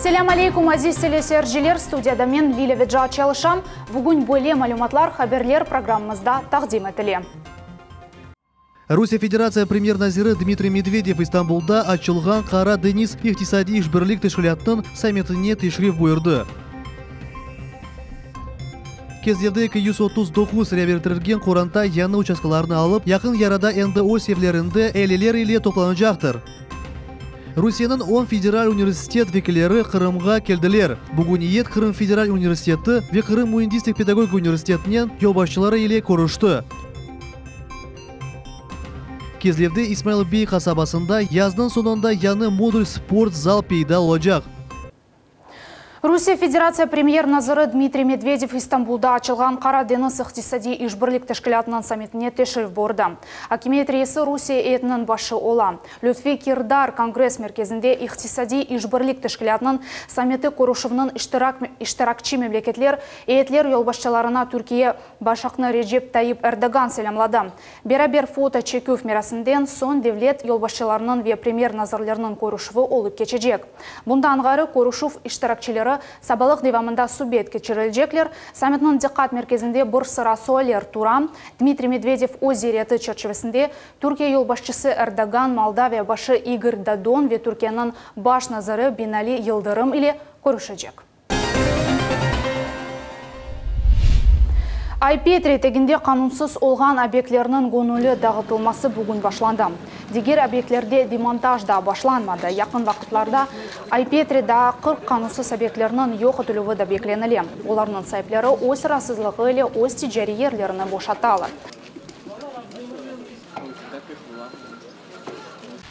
Selâm aleykum, aziz teleseyirciler! Studiyada men, Lilâ Vecat, çalışam. Bugün böyle malümatlar haberler programmamızda taqdim etile. Rusiye Federatsiya premyer naziri Dmitriy Medvedev İstanbulda açılğan Qara deñiz iqtisadiy işbirlik teşkilâtınıñ sammitine teşrif buyurdı. Kezlevde 239 reabilitrilgen qoranta yañı uçastkalarnı alıp, yaqın yarada endi öz evlerinde aileler ile toplanacaqtır. Rusiyeniñ on federal universitet vekilleri Qırımğa keldiler. Bugün eyyet Qırım federal universiteti ve Qırım müendislik-pedagogika universitetiniñ yolbaşçıları ile körüşti. Kezlevde İsmail bey qasabasında yaznıñ soñunda yañı modul sport zal peyda olacaq. Rusiye Federatsiya premyer naziri Dmitriy Medvedev İstanbulda açılğan Qara deñiz iqtisadiy işbirlik teşkilâtınıñ sammitine teşrif buyurdı. Akimiyet reisi Rusiye eyyetiniñ başı ola. Lütfi Kirdar kongress merkezinde İqtisadiy işbirlik teşkilâtınıñ sammiti körüşüviniñ iştirakçi memleketler eyyetler yolbaşçılarına Türkiye Başaqnı Recep Tayyip Erdoğan selâmladı. Beraber foto çeküv merasiminden soñ devlet yolbaşçılarınıñ ve premyer nazirleriniñ körüşüvi olıp keçecek. Bundan ğayrı, körüşüv iştirakçileri sabalıq devamında subet keçirilecekler. Sammitniñ diqqat merkezinde bir sıra sualler tura. Dmitriy Medvedev öz ziyareti çerçivesinde Türkiye yolbaşçısı Erdoğan, Moldaviya başı İgor Dodon ve Türkiyeniñ baş naziri Binali Yıldırım ile körüşecek. Ay-Petri eteginde qanunsız olğan obyektlerniñ göñülli dağıtılması bugün başlandı. Diger obyektlerde demontaj daa başlanmadı. Yaqın vaqıtlarda Ay-Petri daa 40 qanunsız obyektlerniñ yoq etilüvi da beklenile. Olarnıñ saipleri öz razızlığı ile öz ticariy yerlerini boşatalar.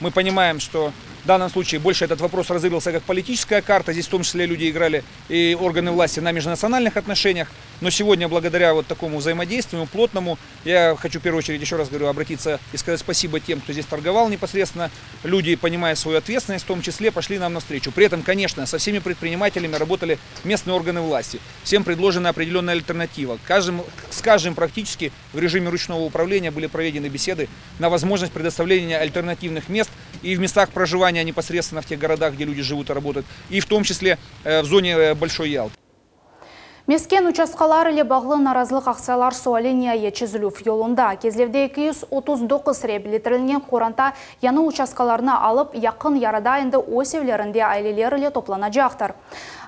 Мы понимаем, что в данном случае больше этот вопрос разыгрывался как политическая карта. Здесь в том числе люди играли и органы власти на межнациональных отношениях. Но сегодня, благодаря вот такому взаимодействию, плотному, я хочу в первую очередь, еще раз говорю, обратиться и сказать спасибо тем, кто здесь торговал непосредственно. Люди, понимая свою ответственность, в том числе, пошли нам навстречу. При этом, конечно, со всеми предпринимателями работали местные органы власти. Всем предложена определенная альтернатива. Каждым, с каждым практически в режиме ручного управления были проведены беседы на возможность предоставления альтернативных мест и в местах проживания непосредственно в тех городах, где люди живут и работают, и в том числе в зоне Большой Ялты. Mesken uçastkalar ile bağlı narazılıq aktsiyalar suali niayet çezilüv yolunda. Kezlevde 239 reabilitrilgen qoranta yañı uçastkalarnı alıp, yaqın yarıda endi öz evlerinde aileler ile toplanacaqtır.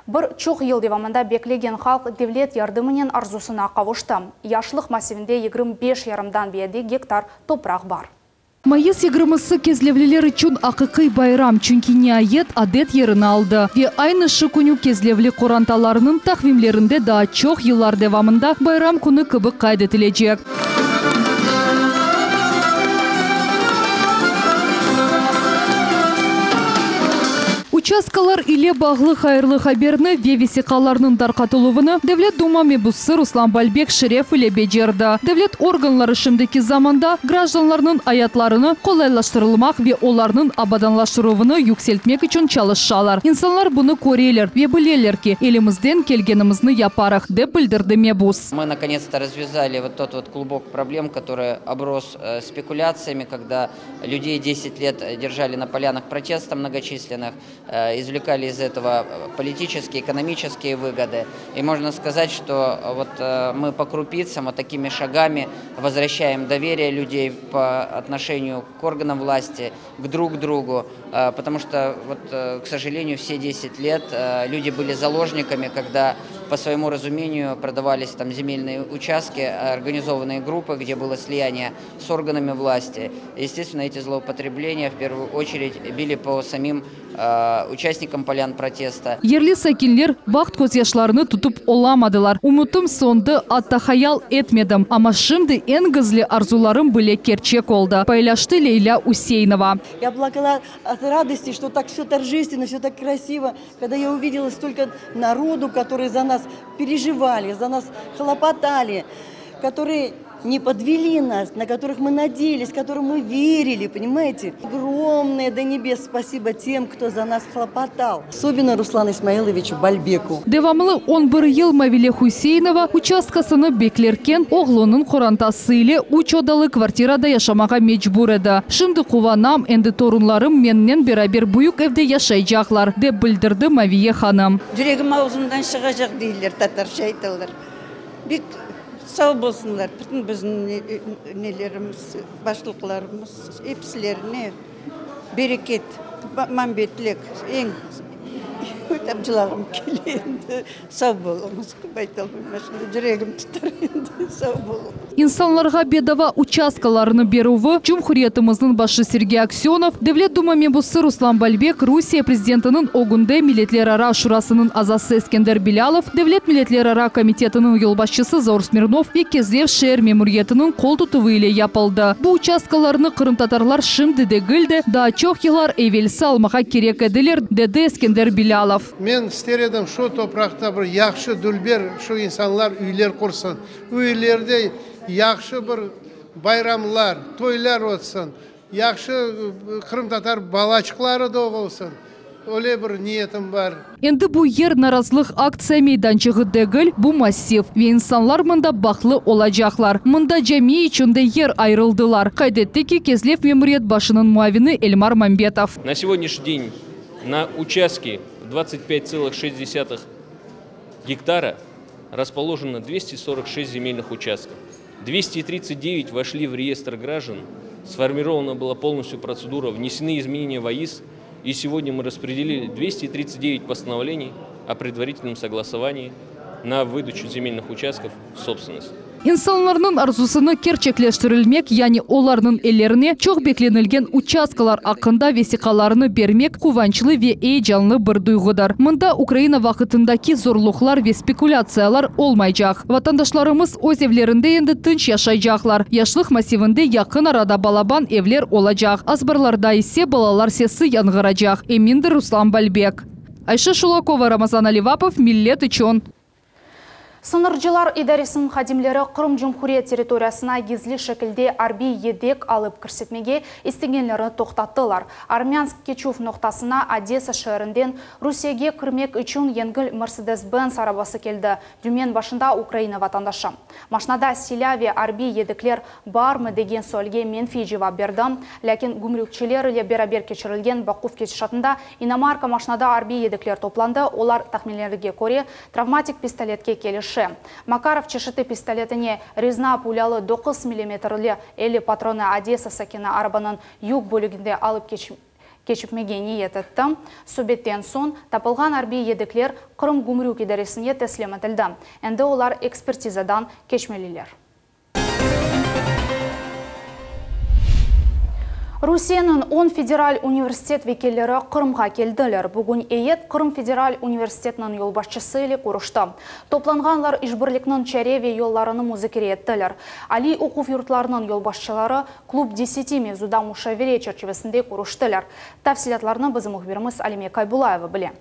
Bir çoq yıl devamında beklegen halq devlet yardımınen arzusına qavuştı. Yaşlıq massivinde 25 yarımdan ziyade gektar topraq bar. Mayıs 20-si kezlevliler içün aqiqiy bayram, çünki niayet adet yerini aldı. Ve aynı şu künü kezlevli qorantalarınıñ taqvimlerinde daa çoq yıllar devamında bayram künü kibi qayd etilecek. Uçastkalar ile bağlı hayırlı haberni ve vesiqalarnıñ tarqatıluvını Devlet Duma mebusı Ruslan Balbek şeref ile becerdi. Devlet organları şimdiki zamanda grajdanlarnıñ ayatlarını qolaylaştırılmaq ve olarnıñ abadanlaştıruvını yükseltmek içün çalışalar. İnsanlar bunı köreler ve bileler ki, elimizden kelgenimizni yaparıq, dep bildirdi mebus. Мы наконец-то развязали вот тот вот клубок проблем, который оброс спекуляциями, когда людей 10 лет держали на полянах протеста многочисленных, извлекали из этого политические, экономические выгоды. И можно сказать, что вот мы по крупицам, вот такими шагами возвращаем доверие людей по отношению к органам власти, к друг другу, потому что, вот, к сожалению, все 10 лет люди были заложниками, когда по своему разумению продавались там земельные участки, организованные группы, где было слияние с органами власти. Естественно, эти злоупотребления в первую очередь били по самим участникам полян протеста. Yerli sakinler baht közyaşlarını tutıp olamadılar. Ümütim söndi, atta hayal etmedim. Amma şimdi eñ gizli arzularım bile kerçek oldı, paylaştı Leylâ Üseinova. Я плакала от радости, что так все торжественно, все так красиво. Когда я увидела столько народу, которые за нас переживали, за нас хлопотали, которые... Не подвели нас, на которых мы надеялись, которым мы верили, понимаете? Огромное до небес спасибо тем, кто за нас хлопотал. Особенно Руслану Исмаиловичу Бальбеку. Devamlı on bir yıl Mavile Hüseinova uçastkasını beklerken, oğlunıñ qorantası ile üç odalı kvartirada yaşamağa mecbur edi. Şimdi quvanam, endi torunlarım mennen beraber büyük evde yaşaycaqlar, dep bildirdi Maviye hanım. Yüregim avuzımdan çıqacaq, deyler, tatarca aytalar. Bek sağ bolsunlar bütün bizim nelerimiz, başlıqlarımız, episilerine bereket, mambetlik, eñ ötap cılağım kele endi. Sağ boluñız, köp aytalmayman şimdi, yüregim tutar endi, sağ boluñız. İnsanlarğa bedava uçastkalarnı berüvi Cumhuriyetimizniñ başı Sergey Aksönov, Devlet Duma mebusı Ruslan Balbek, Rusiye prezidentiniñ ögünde Milletlerara Şurasınıñ azası Eskender Bilâlov, Devlet milletlerara komitetiniñ yolbaşçısı Zaur Smirnov ve Kezlev şeer memuriyetiniñ qol tutuvı ile yapıldı. Bu uçastkalarnı qırımtatarlar şimdi degil de, daa çoq yıllar evelsi almağa kerek ediler, dedi Eskender Bilâlov. Men ister edim, şu topraqta bir yahşı, dülber şu insanlar üyler qursın. Üylerde yahşı bir bayramlar, toylar ötsin. Yahşı qırımtatar balaçıqları doğulsın. Öyle bir niyetim bar. Endi bu yer narazılıq aktsiya meydançığı degil, bu massiv ve insanlar mında bahtlı olacaqlar. Mında cami içün de yer ayırıldılar, qayd etti ki Kezlev memuriyet başınıñ muavini Elmar Mambetov. На сегодняшний день на участке 25,6 гектара расположено 246 земельных участков. 239 вошли в реестр граждан, сформирована была полностью процедура, внесены изменения в АИС, и сегодня мы распределили 239 постановлений о предварительном согласовании на выдачу земельных участков в собственность. İnsanlarnıñ arzusını kerçekleştirilmek, yani olarnıñ ellerine çoq beklenilgen uçastkalar aqqında vesiqalarnı bermek quvançlı ve eyecanlı bir duyğudır. Mında Ukraina vaqıtındaki zorluqlar ve spekulâtsiyalar olmaycaq. Vatandaşlarımız öz evlerinde endi tınç yaşaycaqlar. Yaşlıq massivinde yaqın arada balaban evler olacaq, azbarlarda ise balalar sesi yañğıracaq, emindir Ruslan Balbek. Ayşe Şulakova, Ramazan Alivapov, Millet içün. Sıñırcılar idaresiniñ hadimleri Qırım Cumhuriyet territoriyasına gizli şekilde arbiy yedek alıp kirsetmege istegenlerni toqtattılar. Armânsk keçüv noqtasına Odesa şeerinden Rusiyege kirmek içün yengil Mercedes-Benz arabası keldi. Dümen başında Ukraina vatandaşı. Maşnada silâ ve arbiy yedekler barmı degen sualge menfiy cevap berdi. Lâkin gümrükçiler ile beraber keçirilgen baquv ketişatında inomarka maşnada arbiy yedekler toplandı, olar, tahminlerge köre, travmatik pistoletke kelişe. Makarov çeşiti pistoletine rezina pulâlı doquz millimetrli 50 patronı Odesa sakini arabanıñ yük bölüginde alıp keçipmege niyet etti. Subetten soñ tapılğan arbiy yedekler Qırım gümrük idaresine teslim etildi. Endi olar ekspertizadan keçmeliler. Rusiyeniñ 10 federal universitet vekilleri Qırımğa keldiler. Bugün eyyet Qırım federal universitetiniñ yolbaşçısı ile körüşti. Toplanğanlar işbirlikniñ çare ve yollarını muzakere ettiler. Aliy oquv yurtlarınıñ yolbaşçıları Klub deseti mevzuda muşavere çerçivesinde körüştiler. Tafsilâtlarnı bizim mühbirimiz Alime Kaybulayeva bile.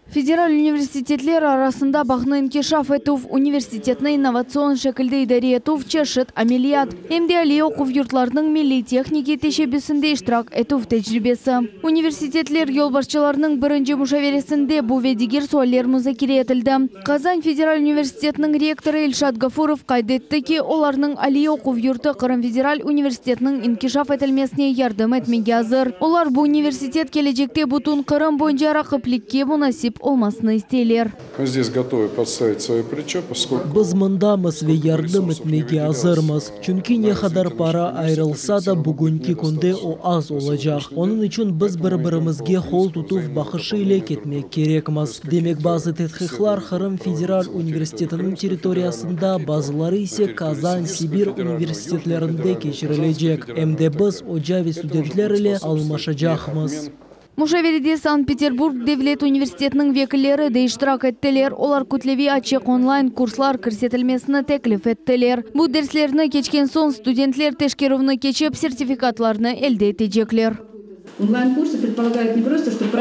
Federal universitetler arasında bağnı inkişaf etüv, universitetni innovatsion şekilde idare etüv çeşit ameliyat, em de aliy oquv yurtlarınıñ milliy tehnikiy teşebbüsinde iştirak etüv tecribesi. Universitetler yolbaşçılarınıñ birinci muşaveresinde bu ve diger sualler muzakere etildi. Qazan federal universitetiniñ rektorı İlşat Gafurov qayd etti ki, olarnıñ aliy oquv yurtı Qırım federal universitetiniñ inkişaf etilmesine yardım etmege azır. Olar bu universitet kelecekte bütün Qırım boyunca raqiplikke munasip olmasını isteyler. Мы здесь готовы подставить свое плечо, поскольку Biz mındamız ve yardım etmege azırmız, çünki ne qadar para ayırılsa da, bugünki künde o az olacaq. Onıñ içün biz bir-birimizge qol tutuv baqışı ile ketmek kerekmiz. Demek, bazı tedqiqlar Qırım federal universitetiniñ territoriyasında, bazıları ise Kazan, Sibir universitetlerinde keçirilecek. Em de biz oca ve studentler ile almaşacaqmız. Muşaverede Sankt-Peterburg devlet universitetiniñ vekilleri de iştirak ettiler. Olar kütleviy açıq online kurslar kirsetilmesini teklif ettiler. Bu derslerni keçken soñ studentler teşkerüvni keçip, sertifikatlarnı elde etecekler.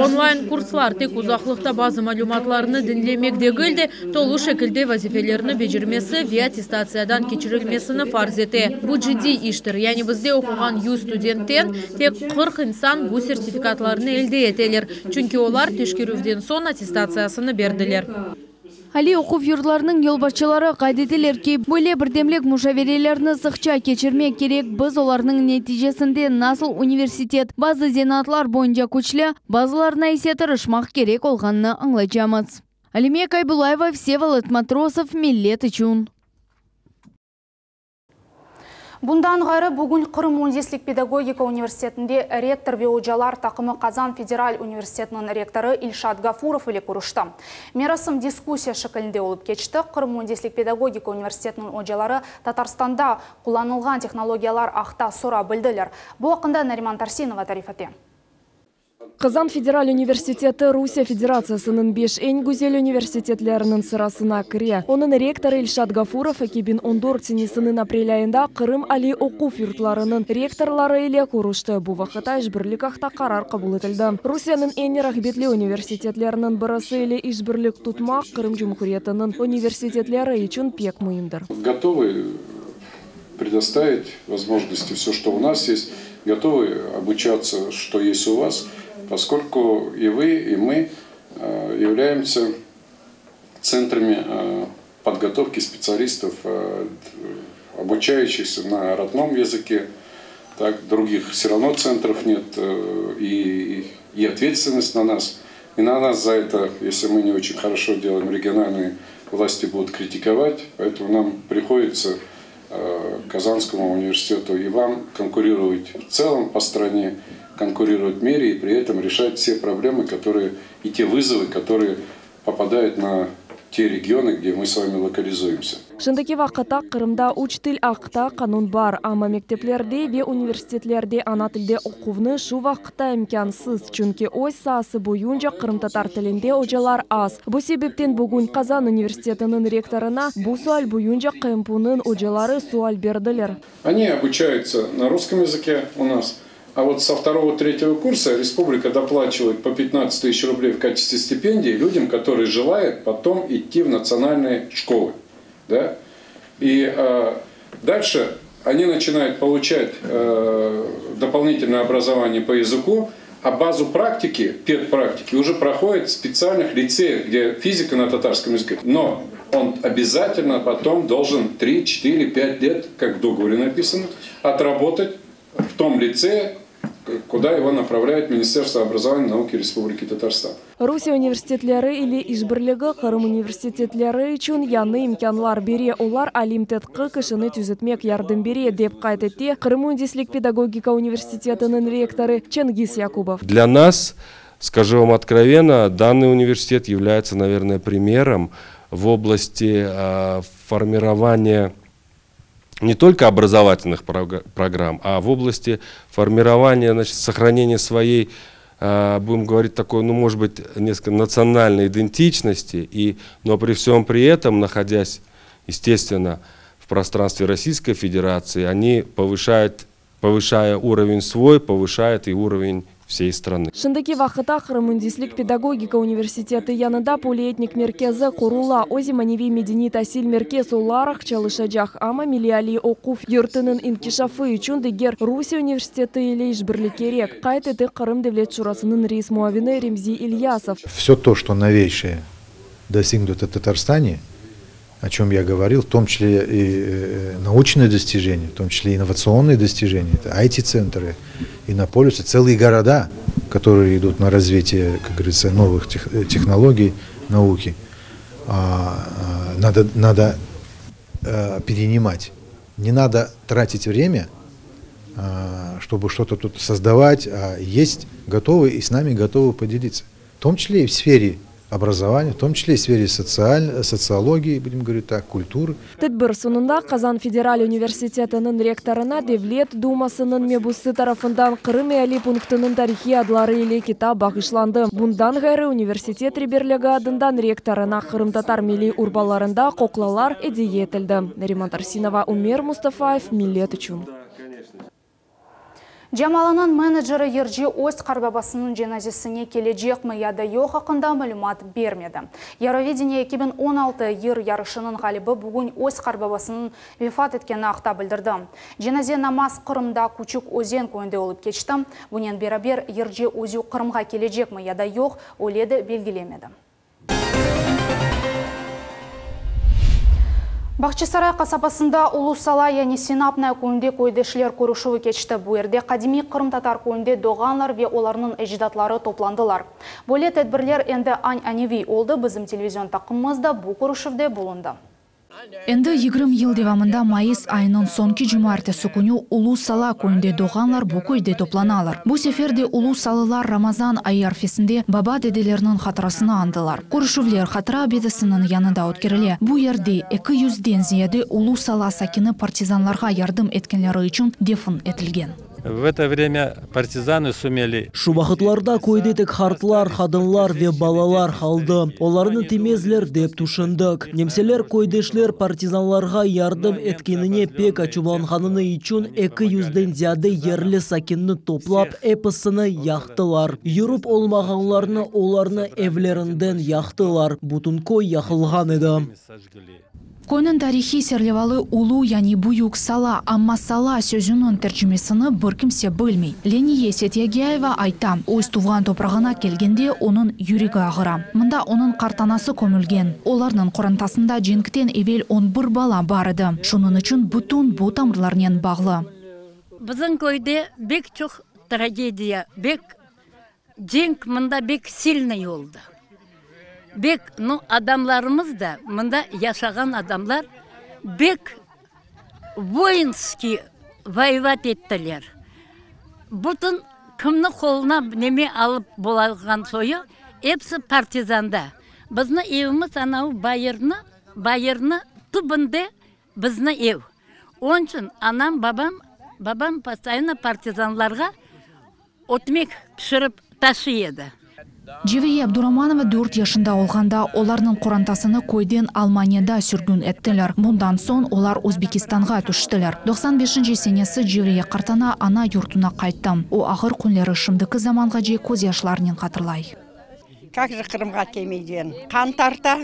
Onlayn kurslar, tek uzaqlıqta bazı malümatlarnı diñlemek degil de, tolu şekilde vazifelerni becermesi ve attestatsiyadan keçirilmesini farz ete. Bu ciddiy iştir. Yani bizde oquğan 100 studentten tek 40 insan bu sertifikatlarnı elde eteler, çünki olar teşkerüvden soñ attestatsiyasını berdiler. Aliy oquv yurtlarınıñ yolbaşçıları qayd eteler ki, böyle birdemlik muşaverelerini sıqça keçirmek kerek, biz olarnıñ neticesinde nasıl universitet bazı zenaatlar boyunca küçlü, bazılarına ise tırışmaq kerek olğanını añlaycamız. Alime Kaybullayeva, Vsevolod Matrosov, Millet içün. Bundan ğayrı, bugün Qırım müendislik pedagogika universitetinde rektor ve ocalar taqımı Qazan federal universitetiniñ rektorı İlşat Gafurov ile körüşti. Merasim diskussiya şekilinde olıp keçti. Qırım müendislik pedagogika universitetiniñ ocaları Tatarstanda qullanılğan tehnologiyalar aqta sora bildiler. Bu aqqında Nariman Tarsinova tarif ete. Qazan federal universiteti Rusiye Federatsiyasınıñ beş eñ güzel universitetleriniñ sırasına kire. Onıñ rektorı İlşat Gafurov 2014 senesiniñ aprel ayında Qırım aliy oquv yurtlarınıñ rektorları ile körüşti. Bu vaqıtta işbirlik aqta qarar qabul etildi. Rusiyeniñ eñ rağbetli universitetleriniñ birisi ile işbirlik tutmaq Qırım Cumhuriyetiniñ universitetleri içün pek müimdir. Gotovı предоставить возможности все, что у нас есть, готовы обучаться, что есть у вас, поскольку и вы, и мы э, являемся центрами э, подготовки специалистов, э, обучающихся на родном языке. Так, других все равно центров нет, и, и ответственность на нас. И на нас за это, если мы не очень хорошо делаем, региональные власти будут критиковать, поэтому нам приходится Казанскому университету и вам конкурировать в целом по стране, конкурировать в мире и при этом решать все проблемы, которые и те вызовы, которые попадают на те регионы, где мы с вами локализуемся. Şimdiki vaqıtta Qırımda üç til aqta qanun bar, amma mekteplerde ve universitetlerde ana tilde oquvnı şu vaqıtta imkânsız, çünki öz saası boyunca qırımtatar tilinde ocalar az. Bu sebepten bugün Qazan universitetiniñ rektorına bu sual boyunca QMPUnıñ ocaları sual berdiler. Они обучаются на русском языке у нас, а вот со второго-третьего курса республика доплачивает по 15 тысяч рублей в качестве стипендий людям, которые желают потом идти в национальные школы. Да? И э, дальше они начинают получать э, дополнительное образование по языку, а базу практики, педпрактики, уже проходит в специальных лицеях, где физика на татарском языке. Но он обязательно потом должен 3, 4, 5 лет, как в договоре написано, отработать в том лицее, куда его направляет Министерство образования и науки Республики Татарстан. Rusiye universitetleri ile işbirligi Qırım universitetleri içün yañı imkânlar bere. Olar alim tedqiq işini tüzetmek yardım bere, dep qayd etti Qırım müendislik pedagogika universitetiniñ rektorı Çingiz Yakubov. Для нас, скажу вам откровенно, данный университет является, наверное, примером в области э, формирования не только образовательных программ, а в области формирования, значит, сохранения своей, э, будем говорить, такой, ну, может быть, несколько национальной идентичности, и, но при всем при этом, находясь, естественно, в пространстве Российской Федерации, они повышают, повышая уровень свой, повышают и уровень всей страны. Şimdiki vaqıtta Qırım müendislik pedagogika universiteti yanında polietnik merkezi qurula. O zemaneviy medeniy tasil merkez olaraq çalışacaq. Amma milliy aliy oquv yurtınıñ inkişafı içün diger Rusiye universiteti ile işbirlik kerek. Qayd etti Qırım Devlet Şurasınıñ reis muavini Remzi İlyasov. Все то, что новейшее достигнуто в Татарстане, о чем я говорил, в том числе и э, научные достижения, в том числе инновационные достижения, это IT-центры, иннополисы, целые города, которые идут на развитие, как говорится, новых технологий, науки, а, а, надо, надо э, перенимать. Не надо тратить время, а, чтобы что-то тут создавать, а есть готовы и с нами готовы поделиться. В том числе и в сфере образования, в том числе и в сфере социаль, социологии, будем говорить так, культуры. Tedbir soñunda Qazan federal universitetiniñ rektorına Devlet Dumasınıñ mebusı tarafından Qırım eali punktınıñ tarihiy adları ile kitap bağışlandı. Bundan ğayrı universitet reberligi adından rektorına qırımtatar milliy urbalarında qoqlalar ediye etildi. Nariman Tarsinova, Umer Mustafayev, Millet içün. Camalınıñ meneceri yırcı öz qartbabasınıñ cenazesine kelecekmi ya da yoq aqqında malümat bermedi. Eurovideniye 2016 yır yarışınıñ ğalibi bugün öz qartbabasınıñ vefat etkeni aqta bildirdi. Cenaze namaz Qırımda Küçük Özen köyünde olıp keçti. Bunen beraber, yırcı özü Qırımğa kelecekmi ya da yoq, öyle de belgilemedi. Bağçasaray qasabasında Ulu Sala yani Sinapnaya köyünde köydeşler körüşüvi keçti. Bu yerde qadimiy qırımtatar köyünde doğğanlar ve olarnıñ ecdatları toplandılar. Böyle tedbirler endi añ-aneviy oldı, bizim televizion taqımımız da bu körüşüvde bulundı. Endi 20 yıl devamında mayıs ayınıñ soñki cumaertesi künü Ulu Sala köyünde doğğanlar bu köyde toplanalar. Bu sefer de Ulu Salılar Ramazan ayı arfesinde baba-dedeleriniñ hatırasını añdılar. Körüşüvler hatıra abidesiniñ yanında ötkerile. Bu yerde eki yüzden ziyade Ulu Sala sakini partizanlarğa yardım etkenleri içün defn etilgen. V eto vremâ partizanı sumeli. Şu vaqıtlarda köyde tek qartlar, qadınlar ve balalar qaldı. Olarnı timezler dep tüşündik. Nemseler köydeşler partizanlarğa yardım etkenine pek açuvlanğanını içün eki yüzden ziyade yerli sakinni toplap episini yaqtılar. Yürüp olmağanlarnı olarnı evlerinden yaqtılar. Bütün köy yaqılğan edi. Köyniñ tarihiy serlevalı Ulu, yani Büyük Sala, amma Sala sözüniñ tercimesini bir kimse bilmey. Leniye Setyagiyayeva ayta, öz tuvğan toprağına kelgende onıñ yüregi ağıra. Mında onıñ qartanası kömülgen. Olarnıñ qorantasında cenkten evel on bir bala bar edi, şunıñ içün bütün bu tamırlarnen bağlı. Bizim köyde bek çoq tragediya, bek Cenk mında bek silnıy oldı. Bek, nu, adamlarımız da, mında yaşağan adamlar bek voinskiy voyevat ettiler. Bütün kimni qoluna neme alıp bolağan soyu, episi partizanda. Bizni evimiz anavı bayırnı, bayırnı tübünde bizni ev. Onıñ içün anam, babam, babam postoyanno partizanlarğa Ötmek pişirip taşıy edi. Cevriye Abduramanova dört yaşında olğanda, olarnıñ qorantasını köyden Almaniyada sürgün ettiler. Bundan soñ olar Özbekistanğa tüştiler. Doqsan beşinci senesi Cevriye qartana ana yurtuna qayttı. O ağır künleri şimdiki zamanğace közyaşlarnen hatırlay. Kak je Qırımğa kelmeyden? Qan tarta.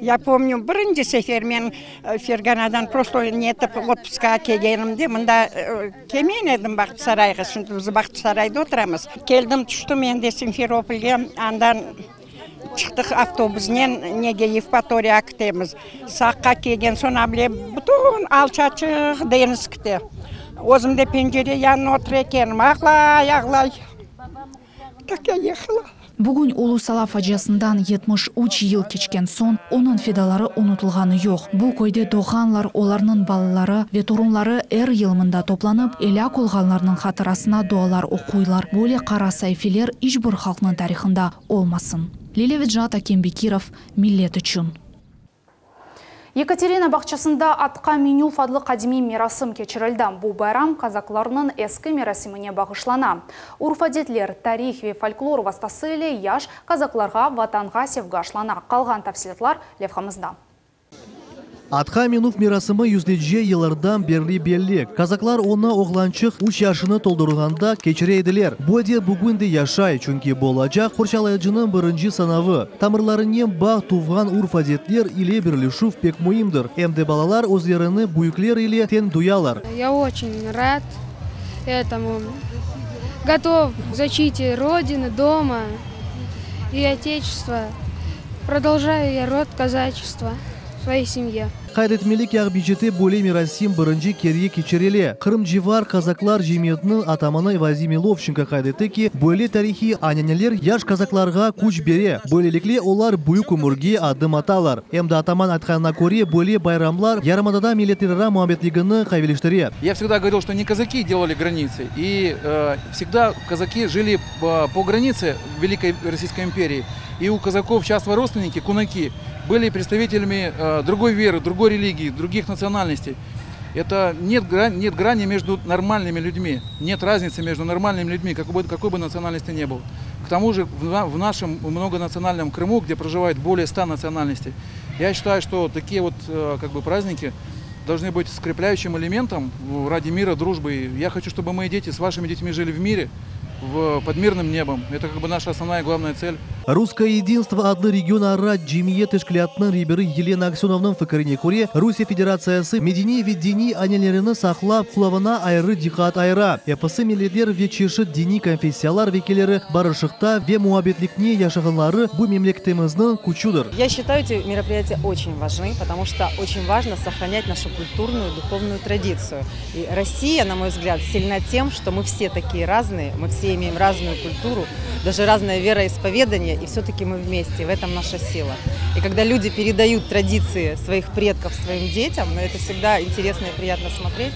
Ya pomnyu, birinci sefer men Ferganadan prosto netip otpuskağa kelgenimde, mında kelmeyen edim Bağçasarayğa, şimdi biz Bağçasarayda oturamız. Keldim, tüştim endi Simferopolge, andan çıqtıq avtobusnen, nege, Yevpatoriyağa ketemiz. Saqqa kelgen soñ, a bile, bütün alçaçıq deniz kete. Özüm de pencere yanına otura ekenim, ağlay, ağlay. Tak ya yehala. Bugün Ulu Sala faciasından 73 yıl keçken soñ, onıñ fedaları unutılğanı yoq. Bu köyde doğğanlar, olarnıñ balaları ve torunları er yıl mında toplanıp, elâk olğanlarnıñ hatırasına dualar oquylar. Böyle qara saifeler iç bir halqnıñ tarihında olmasın. Lilâ Vecat, Akim Bekirov, Millet içün. Yekaterina bağçasında Atqa minüv adlı qadimiy merasim keçirildi. Bu bayram kazaklarnıñ eski merasimine bağışlana. Urf-adetler, tarih ve folklor vastası ile yaş kazaklarğa Vatanğa sevgi aşlana. Qalğan tafsilâtlar levhamızda. Atqa minüv merasimi yüzlerce yıllardan berli belli. Kazaklar onı oğlançıq üç yaşını toldurğanda keçire ediler. Bu adet bugün de yaşay, çünki bu olacaq qorçalayıcınıñ birinci sınavı. Tamırlarınen bağ tuvğan urf-adetler ile birleşüv pek müimdir. Em de balalar özlerini büyükler ile teñ duyalar. Я очень рад этому. Готов к защите Родины, дома и Отечества. Продолжаю я род казачества в своей семье. Qayd etmeli ki, Aqmescitte böyle merasim birinci kere keçirile. Qırım civar kazaklar cemiyetiniñ atamanı Vladimir Lovçenko qayd etti ki, böyle tarihiy ananeler yaş kazaklarğa küç bere, böylelikle olar büyük ömürge adım atalar. Em de ataman aytqanına köre, böyle bayramlar yarımadada milletlerara muabbetligini qaviyleştire. Я всегда говорил, что не казаки делали границы, и всегда казаки жили по границе Великой Российской империи. И у казаков часто родственники, кунаки, были представителями другой веры, другой религии, других национальностей. Это нет, нет грани между нормальными людьми, нет разницы между нормальными людьми, какой бы, какой бы национальности ни был. К тому же в, в нашем многонациональном Крыму, где проживает более 100 национальностей, я считаю, что такие вот как бы праздники. Должны быть скрепляющим элементом ради мира, дружбы. Я хочу, чтобы мои дети с вашими детьми жили в мире, в, под мирным небом. Это как бы наша основная и главная цель. Русское единство adlı regionara cemiyet teşkilâtınıñ reberi Yelena Aksönovnıñ fikirine köre, Rusiye Federatsiyası medeniy ve diniy ananelerini saqlap qaluvına ayrı diqqat ayıra. Episi milletler ve çeşit diniy konfessiyalar vekilleri barışıqta ve muabbetlikte yaşağanları bu memleketimizniñ küçüdir. Я считаю эти мероприятия очень важны, потому что очень важно сохранять нашу культурную, духовную традицию. И Россия, на мой взгляд, сильна тем, что мы все такие разные, мы все имеем разную культуру, даже разное вероисповедание, и все-таки мы вместе, в этом наша сила. И когда люди передают традиции своих предков своим детям, на это всегда интересно и приятно смотреть.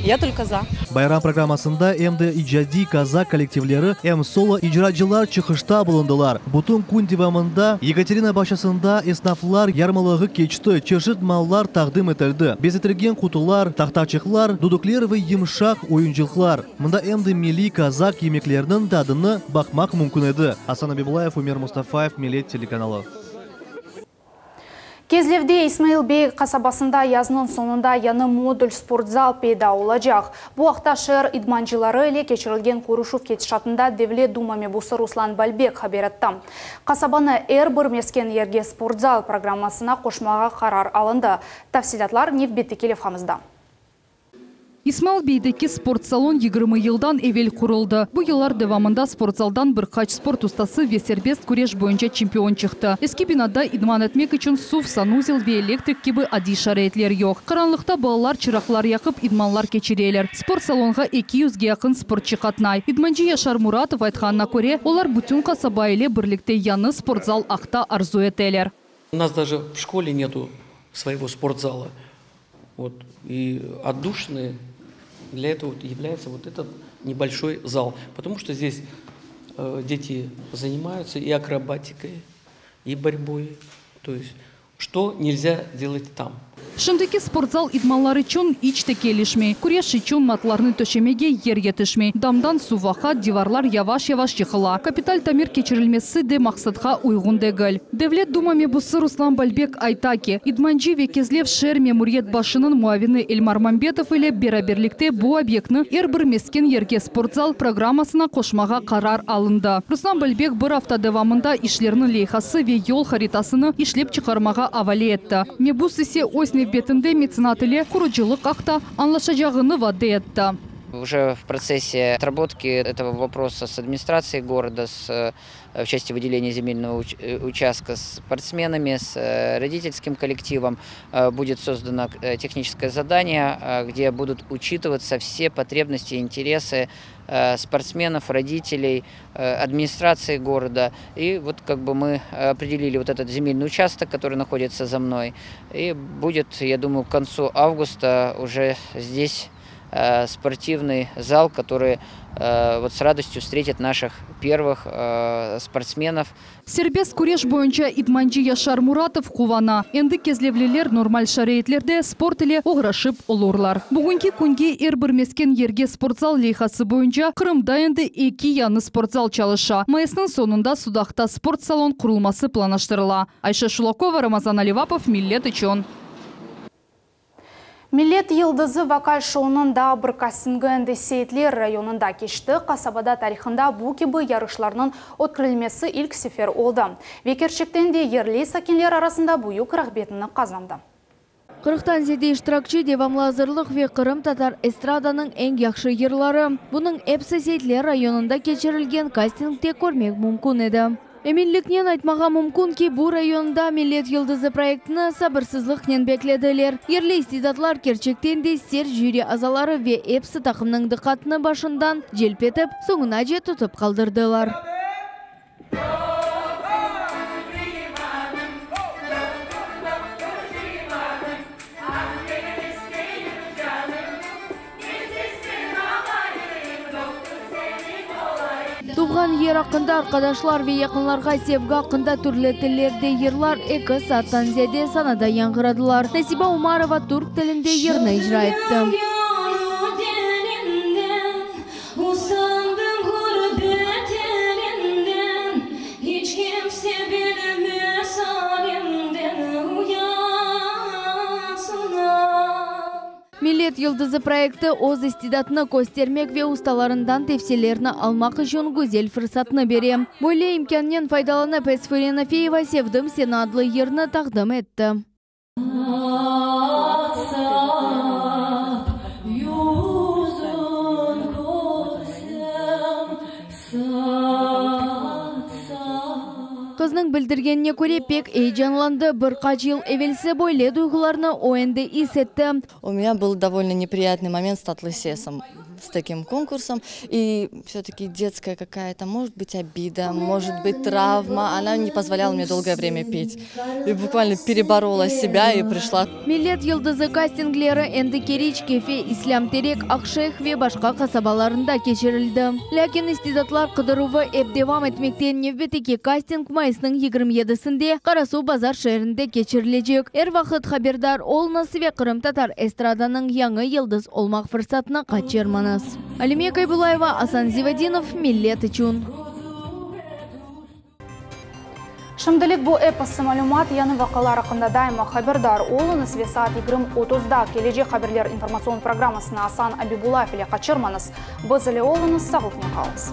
Я только за. Bayram programmasında em de icadiy kazak kollektivleri, em solo icracılar çıqışta bulundılar. Bütün kün devamında Yekaterina bağçasında esnaflar yarmalığı keçti, çeşit mallar taqdim etildi. Bezetilgen qutular, tahtaçıqlar, dudükler ve yımşaq oyuncaqlar. Mında em de milliy kazak yemekleriniñ tadını baqmaq mümkün edi. Asan Abibullayev, Umer Mustafayev, Millet telekanalı. Kezlevde İsmail Bey qasabasında yaznıñ soñunda yañı modul sportzal peyda olacaq. Bu aqta şeer idmancıları ile keçirilgen körüşüv ketişatında Devlet Duma mebusı Ruslan Balbek haber etti. Qasabanı er bir mesken yerge sportzal programmasına qoşmağa qarar alındı. Tafsilâtlar nevbetteki levhamızda. İsmail Beydeki sportsalon 20 yıldan evel quruldı. Bu yıllar devamında sportzaldan bir qaç sport ustası ve serbest küreş boyunca çempion çıqtı. Eski binada idman etmek içün suv, sanuzel ve elektrik kibi adiy şaraitler yoq. Qaranlıqta balalar çıraqlar yaqıp idmanlar keçireler. Sport salonğa 200ge yaqın sportçı qatnay. İdmancı Yaşar Muratov aytqanına köre, olar bütün qasaba ile birlikte yañı sportzal aqta arzu eteler. У нас даже в школе нету своего спортзала. Вот. И отдушины для этого вот является вот этот небольшой зал. Потому что здесь э, дети занимаются и акробатикой, и борьбой. То есть что нельзя делать там. Şimdiki sportzal idmanlar içün iç te kelişmey. Küreş içün matlarnı töşemege yer yetişmey. Damdan suv aqa, divarlar yavaş-yavaş yıqıla. Kapital tamir keçirilmesi de maqsatqa uyğun degil. Devlet Duma mebusı Ruslan Balbek ayta ki, idmancı ve Kezlev şeer memuriyet başınıñ muavini Elmar Mambetov ile beraberlikte bu obyektni er bir mesken yerge sportzal programmasına qoşmağa qarar alındı. Ruslan Balbek bir afta devamında işlerniñ leyhası ve yol haritasını işlep çıqarmağa avale etti. Mebus ise öz nevbetinde metsenat ile qurucılıq aqta añlaşacağını vade etti. Уже в процессе отработки этого вопроса с администрацией города, с, э, в части выделения земельного э, участка с спортсменами, с э, родительским коллективом будет создано техническое задание, где будут учитываться все потребности и интересы спортсменов, родителей, администрации города. И вот как бы мы определили вот этот земельный участок, который находится за мной. И будет, я думаю, к концу августа уже здесь спортивный зал, который вот с радостью встретит наших первых спортсменов. Serbest küreş boyunca idmancı Yaşar Muratov quvana. Endi kezlevliler normal şaraitlerde sport ile oğraşıp olurlar. Bugünki künge er bir mesken yerge sportzal leyhası boyunca Qırımda endi eki yañı sportzal çalışa. Mayısnıñ soñunda Sudaqta sport salon qurulması planlaştırıla. Ayşe Şulakova, Ramazan Alivapov, Millet içün. Millet yıldızı vokal şounıñ daa bir kastingi endi Seyitler rayonında keçti. Qasabada tarihında bu kibi yarışlarnıñ ötkerilmesi ilk sefer oldı. Ve kerçekten de yerli sakinler arasında büyük rağbetini qazandı. 40-tan ziyade iştirakçi devamlı azırlıq ve qırımtatar estradanıñ eñ yahşı yırları. Bunıñ episi Seyitler rayonında keçirilgen kastingde körmek mümkün edi. Eminliknen aytmağa mümkün ki, bu rayonda Millet yıldızı proyektini sabırsızlıqnen beklediler. Yerli istidatlar kerçekten de sert jüri azaları ve episi taqımnıñ diqqatını başından celp etip, soñunace tutıp qaldırdılar. Tuvğan yer aqqında, arqadaşlar ve yaqınlarğa sevgi aqqında türlü tillerde yırlar eki saattan ziyade sanada yañğıradılar. Nasiba Umarova türk tilinde yırnı icra etti. Millet yıldızı proyekti öz istidatını köstermek ve ustalarından tevsiyelerni almaq içün güzel fırsatnı bere. Böyle imkânnen faydalanıp, Esfure Nafiyeva Sevdim seni adlı yırnı taqdim etti. Qıznıñ bildirgenine köre, pek eyecanlandı. Bir qaç yıl evelsi böyle duyğularnı o endi is etti. U menya byl dovolno nepriyatnıy moment s Tatlı sesim, s takim konkursom. I vse-taki detskaya kakaya-to, может быть, obida, может быть, travma, ona ne pozvolyala mne dolgoye vremya pet. I bukvalno pereborola sebya i prişla. Millet yıldızı kastingleri endi Keriç, Kefe, İslâm Terek, Aqşeyh ve başqa qasabalarında keçirildi. Lâkin istidatlar qıdıruvı ep devam etmekte, nevbetteki kasting mayısnıñ 27-sinde Qarasuvbazar şeerinde keçirilecek. Er vaqıt haberdar oluñız ve qırımtatar estradanıñ yañı yıldız olmaq fırsatını qaçırmañız. Alime Kaybulayeva, Asan Zivadinov, Millet içün. Şimdilik bu episi malümat, yañı vaqialar aqqında daima haberdar oluñız ve saat 20:30-da Kelecek haberler informatsion programmasını Asan Abibullayev ile qaçırmañız. Biz ile oluñız, sağlıqnen qalıñız.